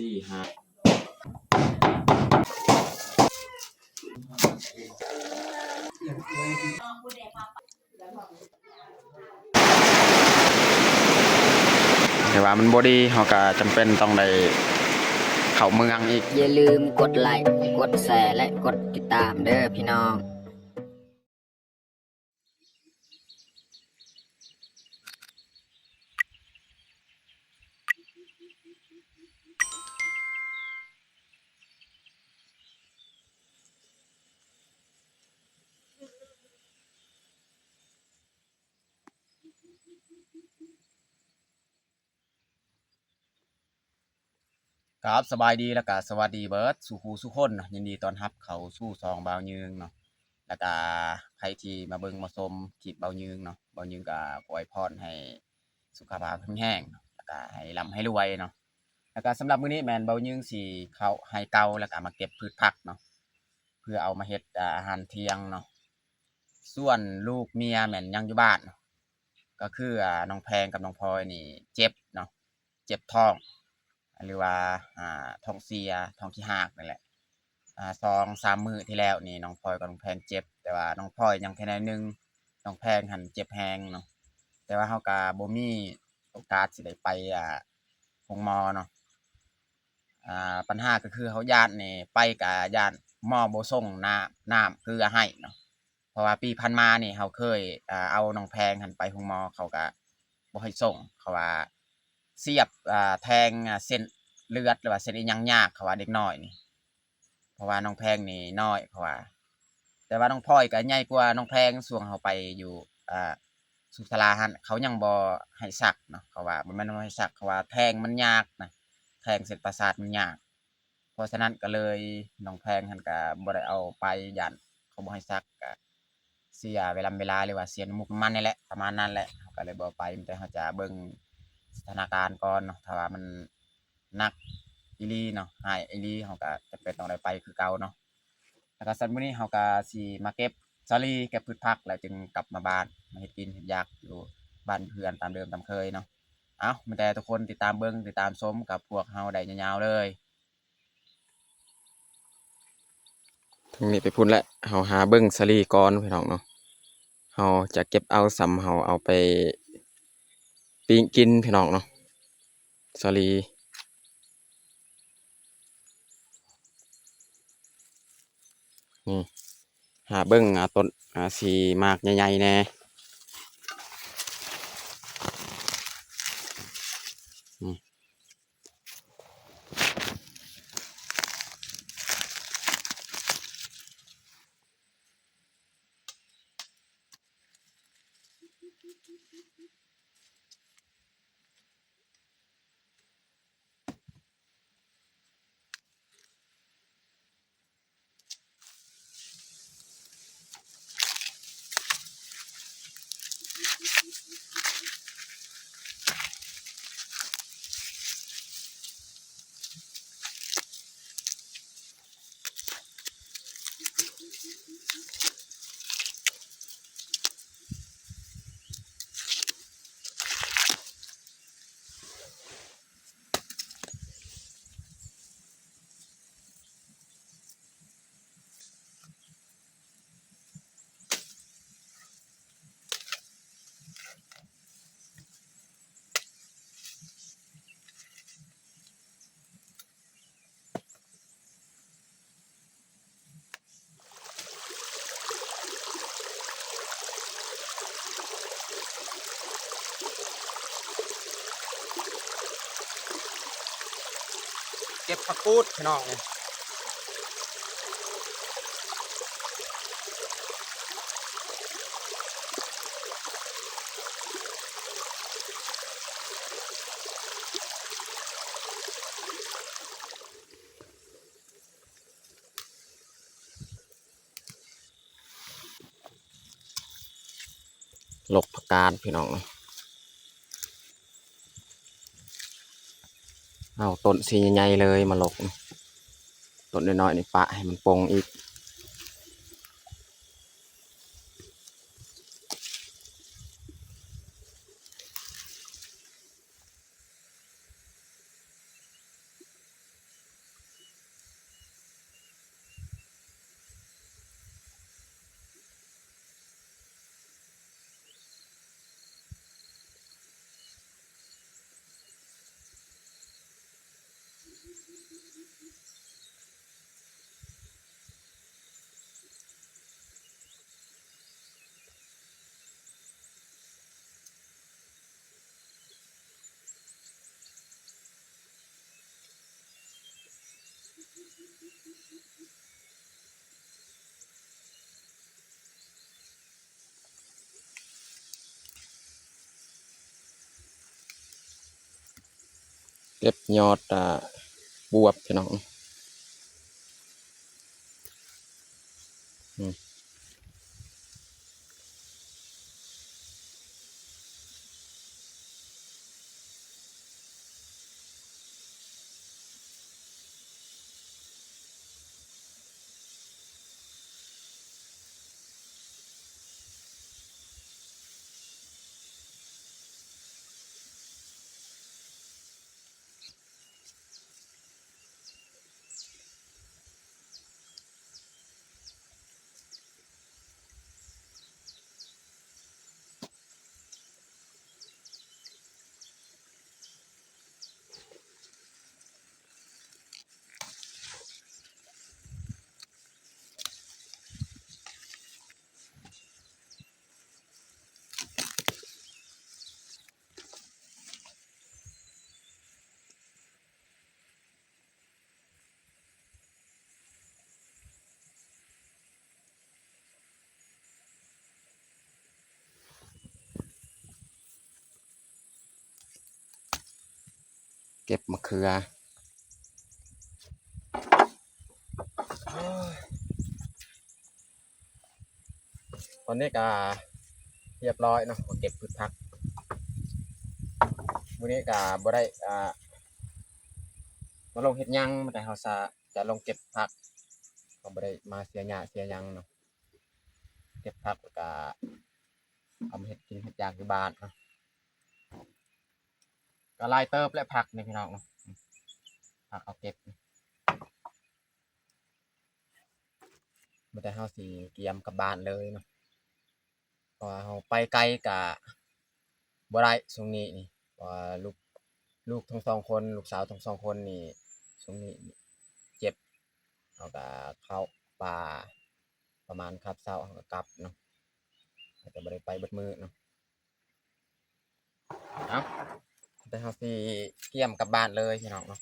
ສີ່ຫ້າ ແຕ່ວ່າມັນບໍ່ດີ ເຮົາກໍຈຳເປັນຕ້ອງໄດ້ເຂົ້າເມືອງອີກ. ຢ່າລືມກົດໄລ, ກົດແຊ ແລະ ກົດຕິດຕາມເດີພີ່ນ້ອງ. ครับ สบายดี แล้วก็สวัสดีเบิดสู่ผู้สู่คนเนาะ ยินดีต้อนรับเข้าสู่ช่องบ่าวยืงเนาะ แล้วก็ใครที่มาเบิ่งมาชมคลิปบ่าวยืงเนาะ บ่าวยืงก็ขออวยพรให้สุขภาพแข็งแรงเนาะ แล้วก็ให้ร่ำให้รวยเนาะ แล้วก็สำหรับมื้อนี้แม่นบ่าวยืงสิเข้าไฮ่เก่า แล้วก็มาเก็บพืชผักเนาะ เพื่อเอามาเฮ็ด อ่า อาหารเที่ยงเนาะ ส่วนลูกเมียแม่นยังอยู่บ้าน ก็คือ อ่า น้องแพงกับน้องพลอยนี่เจ็บเนาะ เจ็บท้อง หรือว่า อ่า ท้องเสีย ท้องขี้หากนั่นแหละ อ่า สองสามมื้อที่แล้วนี่น้องพลอยกับน้องแพงเจ็บ แต่ว่าน้องพลอยยังแค่น้อยหนึ่ง น้องแพงหั้นเจ็บแฮงเนาะ แต่ว่าเฮาก็บ่มีโอกาสสิได้ไป อ่า โฮงหมอเนาะ ອ່າ ປັນຫາກໍຄືເຮົາຢ້ານນີ້ ໄປກະຢ້ານໝໍບໍ່ສົ່ງນ້ຳ ນ້ຳເກືອໃຫ້ເນາະ ເພາະວ່າປີຜ່ານມານີ້ເຮົາເຄີຍ ອ່າ ເອົານ້ອງແພງຫັ້ນໄປໂຮງໝໍ ເຂົາກະບໍ່ໃຫ້ສົ່ງ ເຂົາວ່າສຽບ ອ່າ ແທງ ອ່າ ເສັ້ນເລືອດ ຫຼືວ່າເສັ້ນອີ່ຫຍັງຍາກ ເຂົາວ່າເດັກນ້ອຍນີ້ ເພາະວ່ານ້ອງແພງນີ້ນ້ອຍ ເຂົາວ່າ ແຕ່ວ່ານ້ອງພອຍກໍໃຫຍ່ກວ່ານ້ອງແພງ ຊ່ວງເຮົາໄປຢູ່ ອ່າ ສຸຂະລາຫັ້ນ ເຂົາຍັງບໍ່ໃຫ້ສັກເນາະ ເຂົາວ່າບໍ່ແມ່ນບໍ່ໃຫ້ສັກ ເຂົາວ່າແທງມັນຍາກນະ ແທງເສັ້ນປະສາດມັນຍາກ ເພາະສະນັ້ນກໍເລີຍນ້ອງແພງຫັ້ນກໍບໍ່ໄດ້ເອົາໄປ ຢ້ານເຂົາບໍ່ໃຫ້ສັກ ກໍເສຍເວລາ ເວລາ ຫຼືວ່າເສຍນ້ຳມູກນ້ຳມັນນີ້ແຫຼະ ປະມານນັ້ນແຫຼະ ເຮົາກໍເລີຍບໍ່ໄປ ມີແຕ່ເຮົາຈະເບິ່ງສະຖານະການກ່ອນເນາະ ຖ້າວ່າມັນໜັກອີ່ຫຼີເນາະ ຮ້າຍອີ່ຫຼີ ເຮົາກໍຈຳເປັນຕ້ອງໄດ້ໄປຄືເກົ່າເນາະ. ແລ້ວກໍສັນມື້ນີ້ເຮົາກໍຊິມາເກັບສາລີ ເກັບພືດຜັກ ແລ້ວຈຶ່ງກັບມາບ້ານ ມາເຮັດກິນເຮັດຢາກຢູ່ບ້ານເພື່ອນຕາມເດີມຕາມເຄີຍເນາະ. ເອົາ ມີແຕ່ທຸກຄົນຕິດຕາມເບິ່ງ ຕິດຕາມຊົມກັບພວກເຮົາໄດ້ຍາວໆເລີຍ. ທາງນີ້ໄປພຸ້ນແຫຼະ ເຮົາຫາເບິ່ງສາລີກ່ອນພີ່ນ້ອງເນາະ. ເຮົາຈະເກັບເອົາສ່ຳເຮົາເອົາໄປປີ້ງກິນພີ່ນ້ອງເນາະ ສາລີ. ນີ້ ຫາເບິ່ງ ອ່າ ຕົ້ນ ອ່າ ຊິໝາກໃຫຍ່ໆແດ່ ນີ້. ເກັບຜັກກູດພີ່ນ້ອງເອີຍ. ລົກຜັກກາດພີ່ນ້ອງ ເອົາຕົ້ນຊີ້ໃຫຍ່ໆເລີຍມາລົກ ຕົ້ນນ້ອຍໆນີ້ປະໃຫ້ມັນປົ່ງອີກ. ເ ເກັບຍອດ ອ່າ ບວບພີ່ນ້ອງ. ອືມ. ເກັບມະເຂືອ. ຕອນນີ້ກະຮຽບຮ້ອຍເນາະ ເກັບພືດຜັກ. ມື້ນີ້ກະບໍ່ໄດ້ ອ່າ ມາລົງເຮັດຫຍັງ ແຕ່ເຮົາຈະ ຈະລົງເກັບຜັກ ເຮົາບໍ່ໄດ້ມາເສຍຫຍ້າເສຍຫຍັງເນາະ. ເກັບຜັກແລ້ວກະເອົາມາເຮັດກິນເຮັດຢາກຢູ່ບ້ານເນາະ. ກະຫຼາຍເຕີບແຫຼະຜັກນີ້ພີ່ນ້ອງເນາະ ຜັກເຮົາເກັບ. ມີແຕ່ເຮົາຊິກຽມກັບບ້ານເລີຍເນາະ ເພາະວ່າເຮົາໄປໄກກະບໍ່ໄດ້ຊ່ວງນີ້ນີ້ ເພາະວ່າລູກ ລູກທັງສອງຄົນ ລູກສາວທັງສອງຄົນນີ້ ຊ່ວງນີ້ເຈັບ ເຮົາກະເຂົ້າປ່າ ປະມານຄາບເຊົ້າເຮົາກະກັບເນາະ ເຮົາກະບໍ່ໄດ້ໄປເບິດມື້ເນາະ. ເອົາ ແຕ່ເຮົາຊິກຽມກັບບ້ານເລີຍພີ່ນ້ອງເນາະ.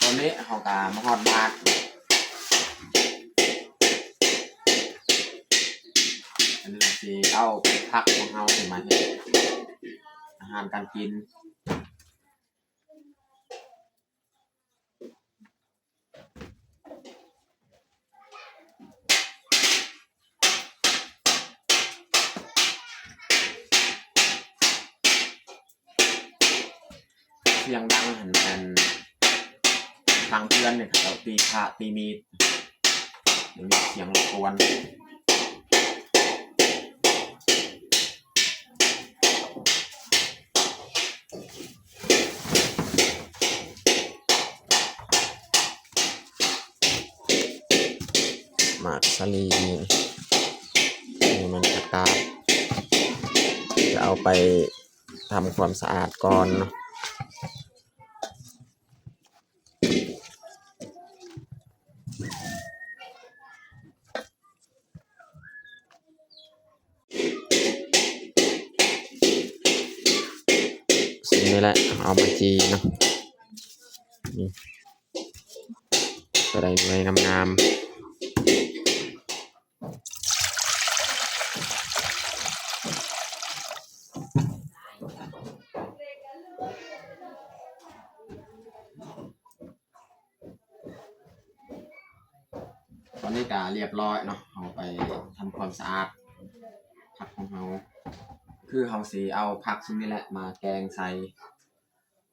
ຕອນນີ້ເຮົາກະມາຮອດບ້ານ ອັນນີ້ກະຊິເອົາຜັກຂອງເຮົານີ້ມາເຮັດອາຫານການກິນ. ສຽງດັງຫັ້ນແມ່ນທາງເຮືອນນີ້ເຂົາເຈົ້າຕີພ້ະຕີມີດ ມັນມີສຽງລົບກວນ. ໝາກສາລີ ນີ້ ນີ້ແມ່ນຜັກກາດ ຈະເອົາໄປທຳຄວາມສະອາດກ່ອນເນາະ. ສິ່ງນີ້ແຫຼະ ເອົາມາຈີ່ເນາະ ນີ້ ຈະໄດ້ໜ່ວຍງາມໆ. ຕອນນີ້ກະຮຽບຮ້ອຍເນາະ ເຮົາໄປທຳຄວາມສະອາດຜັກຂອງເຮົາ ຄືເຮົາຊິເອົາຜັກຊຸມນີ້ແຫຼະມາແກງໃສ່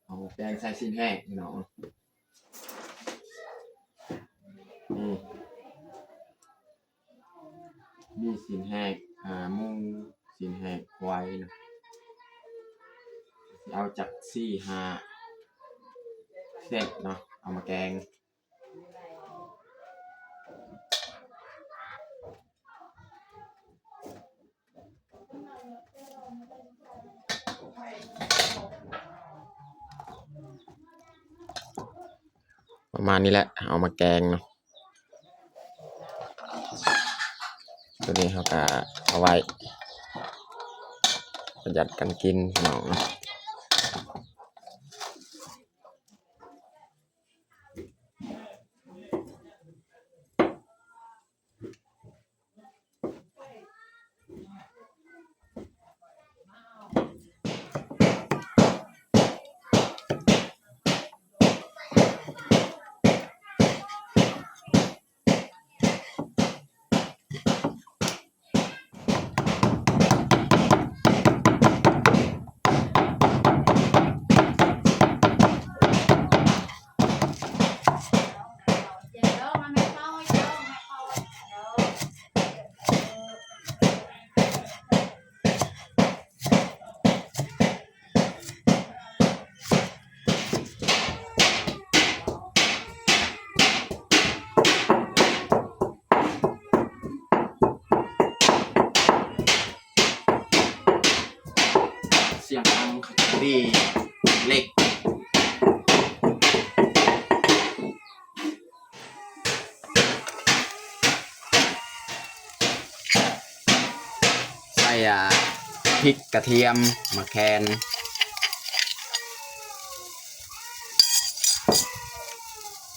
ເອົາແກງໃສ່ຊີ້ນແຫ້ງພີ່ນ້ອງ. ນີ້ ມີຊີ້ນແຫ້ງ ອ່າ ໝູ ຊີ້ນແຫ້ງຄວາຍເນາະ ຊິເອົາຈັກສີ່ຫ້າເສັ້ນເນາະ ເອົາມາແກງ. ປະມານນີ້ແຫຼະ ເອົາມາແກງເນາະ. ໂຕນີ້ເຮົາກະເອົາໄວ້ປະຢັດການກິນເນາະ. ເນາະ. ໃສ່ ອ່າ ພິກ ກະທຽມ ໝາກແຄນ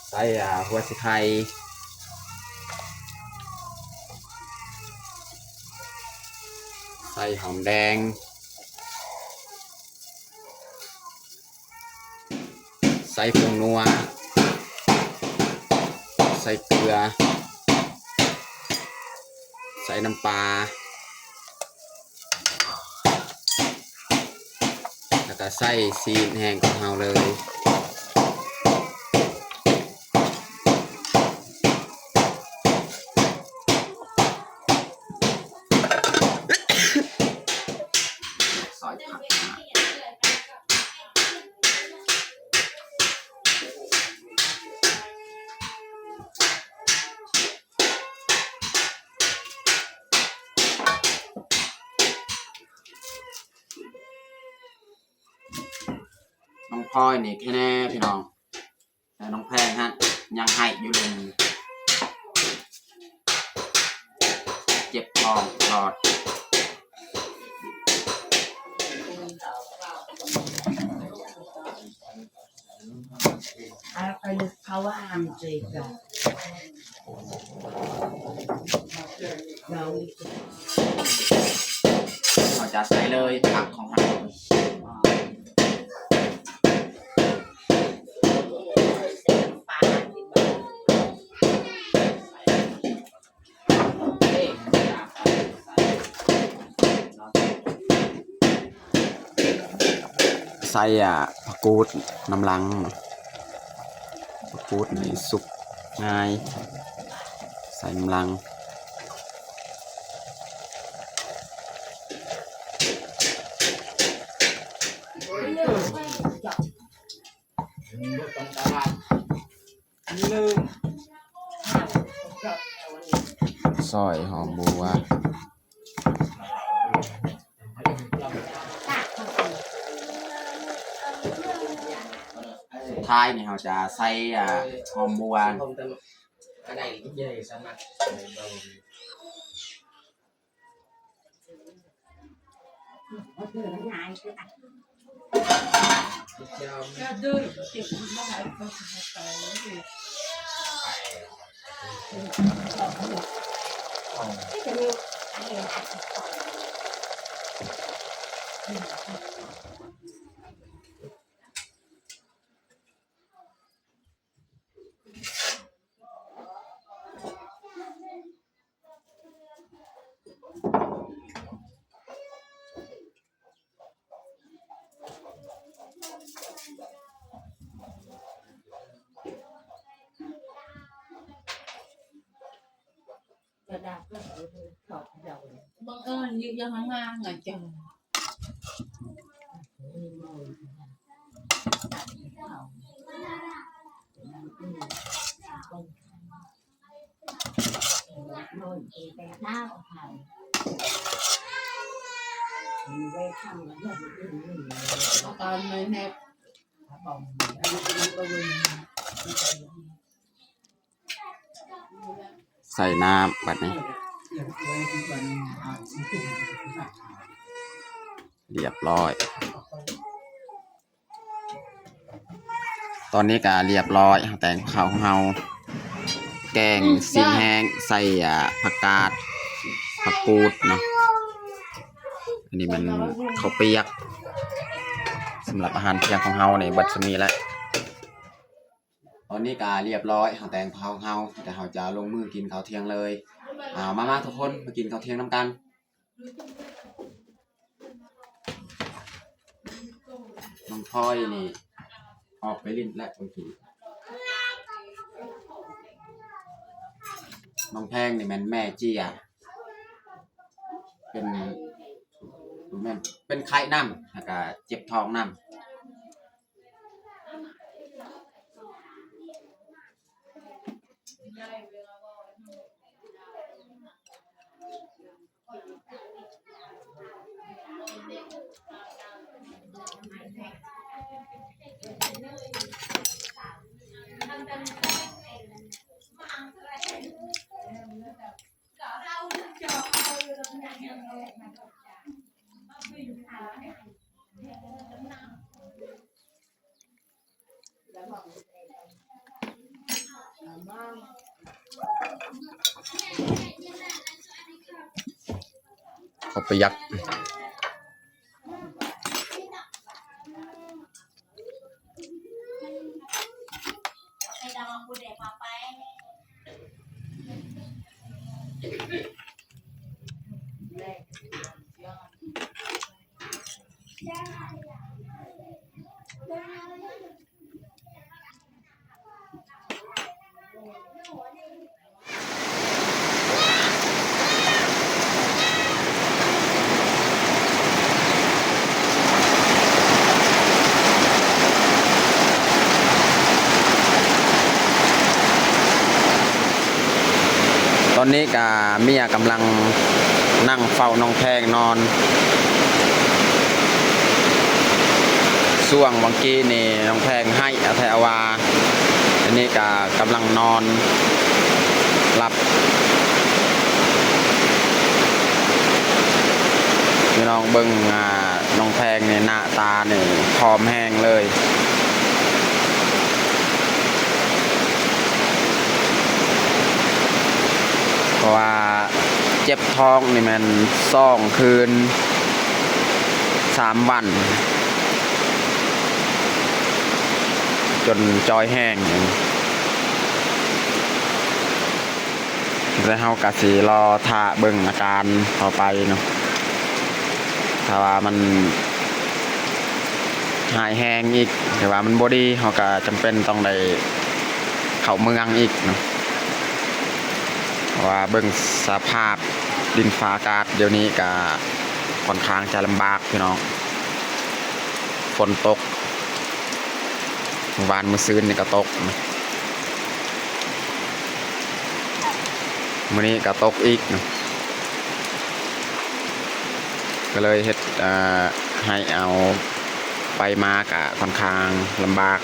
ໃສ່ ອ່າ ຫົວສີໄຄ ໃສ່ຫອມແດງ ໃສ່ຜົງນົວ ໃສ່ເກືອ ໃສ່ນ້ຳປາ ແລ້ວກະໃສ່ຊີ້ນແຫ້ງຂອງເຮົາເລີຍ. ຊອຍຜັກ ນ້ອງພອຍນີ້ແຄ່ແນ່ພີ່ນ້ອງ ແຕ່ນ້ອງແພງຫັ້ນຍັງໄຫ້ຢູ່ເລີຍ ເຈັບທ້ອງຕະຫຼອດ. ເຮົາຈະໃສ່ເລີຍຜັກຂອງເຮົາ. ໃສ່ ອ່າ ຜັກກູດນຳຫຼັງ. ຜັກກູດນີ້ສຸກງ່າຍ ໃສ່ນຳຫຼັງ. ຊອຍຫອມບົວ ສຸດທ້າຍນີ້ເຮົາຈະໃສ່ ອ່າ ຫອມບົວ. ບັງເອີນຢູ່ຢ່າງງາມນະເຈົ້າ. ຕອນໃນແນັບ ໃສ່ນ້ຳບັດນີ້ ລຽບຮ້ອຍ. ຕອນນີ້ກະລຽບຮ້ອຍ ເຮົາແຕ່ງເຂົ້າຂອງເຮົາ ແກງຊີ້ນແຫ້ງໃສ່ ອ່າ ຜັກກາດ ຜັກກູດເນາະ. ອັນນີ້ແມ່ນເຂົ້າປຽກ ສຳລັບອາຫານທ່ຽງຂອງເຮົານີ້ ເບິດສ່ຳນີ້ແຫຼະ. ຕອນນີ້ກະລຽບຮ້ອຍ ເຮົາແຕ່ງເຂົ້າຂອງເຮົາ ແຕ່ເຮົາຈະລົງມືກິນເຂົ້າທ່ຽງເລີຍ. ເອົາ ມາໆ ທຸກຄົນ ມາກິນເຂົ້າທ່ຽງນຳກັນ. ນ້ອງພອຍນີ້ອອກໄປຫຼິ້ນແລ້ວເມື່ອກີ້. ນ້ອງແພງນີ້ແມ່ນແມ່ເຈຍ ເປັນ ແມ່ນເປັນໄຂ້ນຳ ແລ້ວກະເຈັບທ້ອງນຳ. ເ ເຂົ້າປະຢັດ. ຕອນນີ້ກະເມຍກຳລັງນັ່ງເຝົ້ານ້ອງແພງນອນ. ຊ່ວງຫວ່າງກີ້ນີ້ນ້ອງແພງໄຫ້ອະແທອາວາ. ອັນນີ້ກະກຳລັງນອນຫຼັບ. ພີ່ນ້ອງເບິ່ງ ອ່າ ນ້ອງແພງນີ້ ໜ້າຕານີ້ຜອມແຮງເລີຍ ເພາະວ່າເຈັບທ້ອງນີ້ແມ່ນສອງຄືນສາມວັນ ຈົນຈ່ອຍແຮງ. ແລ້ວເຮົາກະຊິລໍຖ້າເບິ່ງອາການຕໍ່ໄປເນາະ ຖ້າວ່າມັນຮ້າຍແຮງອີກ ຫຼືວ່າມັນບໍ່ດີ ເຮົາກະຈຳເປັນຕ້ອງໄດ້ເຂົ້າເມືອງອີກເນາະ ເພາະວ່າເບິ່ງສະພາບດິນຟ້າອາກາດດຽວນີ້ກະຄ່ອນຂ້າງຈະລຳບາກພີ່ນ້ອງ. ຝົນຕົກ ມື້ວານມື້ຊືນນີ້ກະຕົກ ມື້ນີ້ກະຕົກອີກ ກະເລີຍເຮັດ ເອີ ໃຫ້ເອົາໄປມາກະຄ່ອນຂ້າງລຳບາກ.